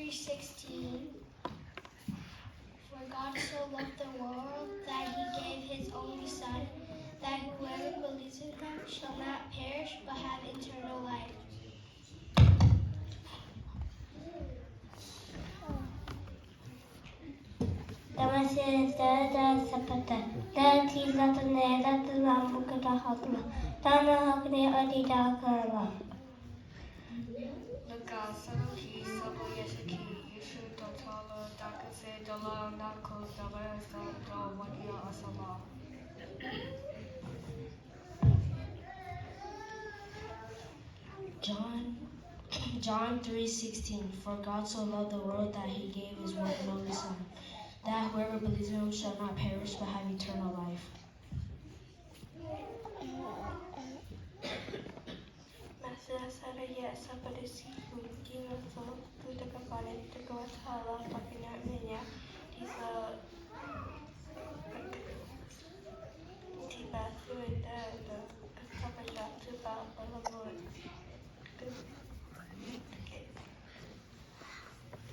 three sixteen. For God so loved the world that he gave his only Son, that whoever believes in him shall not perish but have eternal life. တၢ်မၤစၢၤ တၢ်သပတၢ် တၢ်ထံၣ်လီၤတနဲ တၢ်သူၣ်လီၤမူကတၢ်ဟီၣ်ကလီၤ တၢ်နၢ်ဟူကန့ၢ်အီၤဒံးတၢ်အကလီၤ. လူၤကၣ် အဆၢဒိၣ်ခံ အဆၢဖိယဲၢ်ဆံခံ, ယ့ၣ်ၡူးတီၤထီလၢတၢ်ကစ့ၢ် ဒီးလၢအနၢ်ခိ ဒီးဝဲအသး ဒီးဝံၤဒံးအီၤအစီလီၤ. John, John three sixteen, For God so loved the world that he gave his one and only Son, that whoever believes in him shall not perish but have eternal life. မးသဲ အဆၢဒိၣ်ယဲၢ် အဆၢဖိတဆံဃု, ဒ်သိးသုတကပီၤန့ၣ် သုတကဘၣ်ထီၣ်လၢပှၤကညီအမဲာ်ညါ, ဒ်သိး ထံၣ်ဘၣ်သုဝဲတၢ်ဒီး ကစၢ်ယွၤထုကဖၣ်အီၤလၢမူခိၣ် ကတိၤဒိ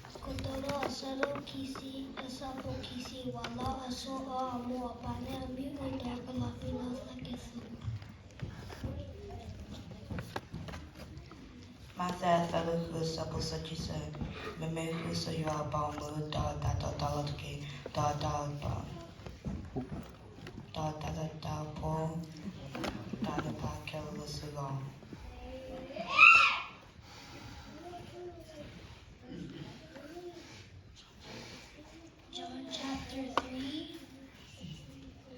အဆၢဒိၣ်ခံဆံ အဆၢဖိခံဆံ, ဝၤလီၤအီၤဆိအီၤအမိၢ်အပၢ်လၢအမ့ၢ်အူဒီး ကလီၤဘှံးလီၤသးကဲၣ်ဆိး. မးသဲ အဆၢဒိၣ်ဃု အဆၢဖိသၢဆံသၢ, မ့မ့ၢ်ဃုဆိယွၤအဘီအမုၢ်, ဒီးတၢ်တီတၢ်လိၤတက့ၢ်, ဒီးတၢ် ဒီးတၢ်တီတၢ်ဖိ, တၢ်တဖၣ်ခဲလၢာ်လၢသုဂီၢ်. John chapter three,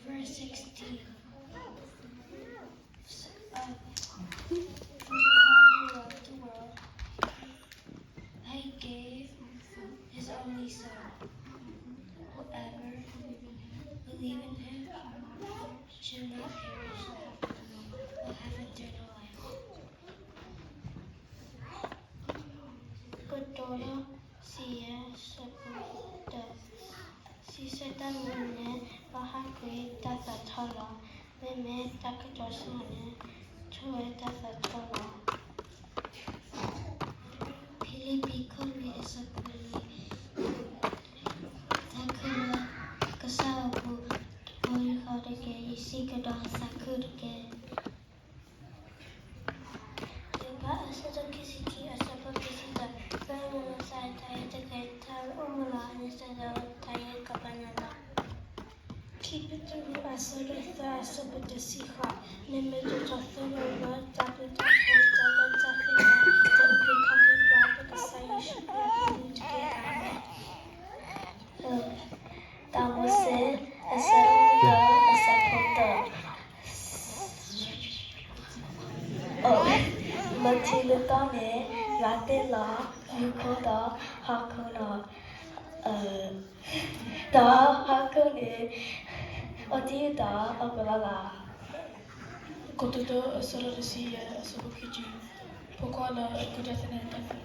verse sixteen. Uh, for God so loved the world that he gave his only Son. Whoever believe in him should not perish but have eternal life. ကတိၤဒိ ဆံယဲၢ် အဆၢဖိတၢ, စံးဆၢတၢ်မနုၤလဲၣ်, ပှၤဟးကွံာ်တၢ်သးထီလီၤ, မ့မ့ၢ်တၢ်ကတိၤဆၢန့ၣ် ဆိၣ်ဝဲတၢ်သးထီလီၤ. ဖံလံးပံး ခိၣ်လွံၢ် အဆၢဖိလွံၢ်, သးခုလၢကစၢ်အပူၤ ကိးဂၤဒဲးတက့ၢ်, ယစံးကဒီး သးခုတက့ၢ်. ယိၤဘး အဆၢဒိၣ်ခံဆံခံ အဆၢဖိခံဆံသၢ, ပမ့ၢ်မၤစၢၤတၢ်အံၤတက့ၢ်, တၢ်အိၣ်မူလၢအနံၣ်စၢၤဒီး တၢ်အံၤကဘၣ်နၤလီၤ. ခံပ့းတရူး အဆၢဒိၣ်သၢ အဆၢဖိတဆံဃိး, မ့မ့ၢ်တၢ်ထီၣ်သ့ၣ်ညါလၢတၢ်ဘျုးတၢ်ဖှိၣ် တၢ်လၢတၢ်သ့ၣ်ညါ တၢ်အုၣ်က့ၤခီၣ်က့ၤပှၤပကစၢ်ယ့ၣ်ၡူးခရံာ်အပူၤတက့ၢ်. အၤမ့ၣ်. တၢ်မိၤၡ့ အဆၢဒိၣ်သၢ အဆၢဖိတၢ, အိ, လၢခံလၢတီန့ၣ် ယွၤတ့လီၤမူခိၣ်ဒီးဟီၣ်ခိၣ်လီၤ. ဒီးဟီၣ်ခိၣ်န့ၣ် အိၣ်တ့ၢ်ဒီးအီၣ်ကလီလီၤ. ကိတိာ်ဒိ အဆၢဒိၣ်တဆံယဲၢ် အဆၢဖိခံဆံ, ဖိခွါလၢအကူၣ်တၢ်သ့ၣ်ညါတၢ် ကဘၣ်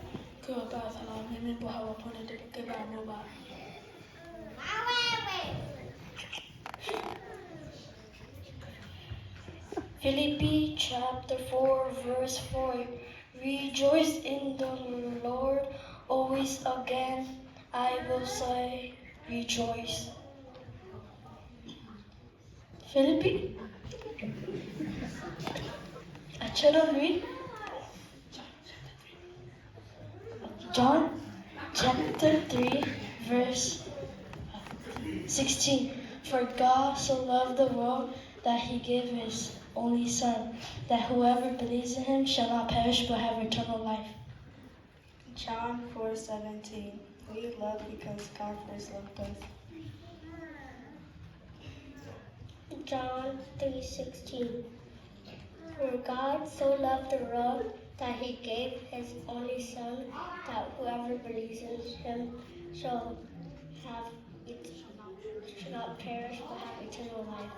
အသးလီၤ, မ့မ့ၢ်ပှၤဟးဂီၤဖိန့ၣ် တကဲဘၣ်အမိၢ်ဘၣ်. Philippians chapter four, verse four. Rejoice in the Lord always. Again, I will say, rejoice. ဖံလံးပံး အဆၢဒိၣ်လွံၢ်, John chapter three, verse sixteen. For God so loved the world that he gave his only Son, that whoever believes in him shall not perish but have eternal life. John four seventeen. We love because God first loved us. John three sixteen. For God so loved the world that he gave his only Son, that whoever believes in him shall have it, shall not perish but have eternal life.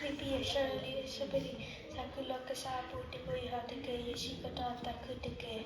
ဖံလံးပံး အဆၢဒိၣ်လွံၢ် အဆၢဖိလွံၢ်, သးခုလၢကစၢ်အပူၤ ဒ်ယဟီၣ်တက့ၢ်, ယစံးကဒီး သးခုတက့ၢ်.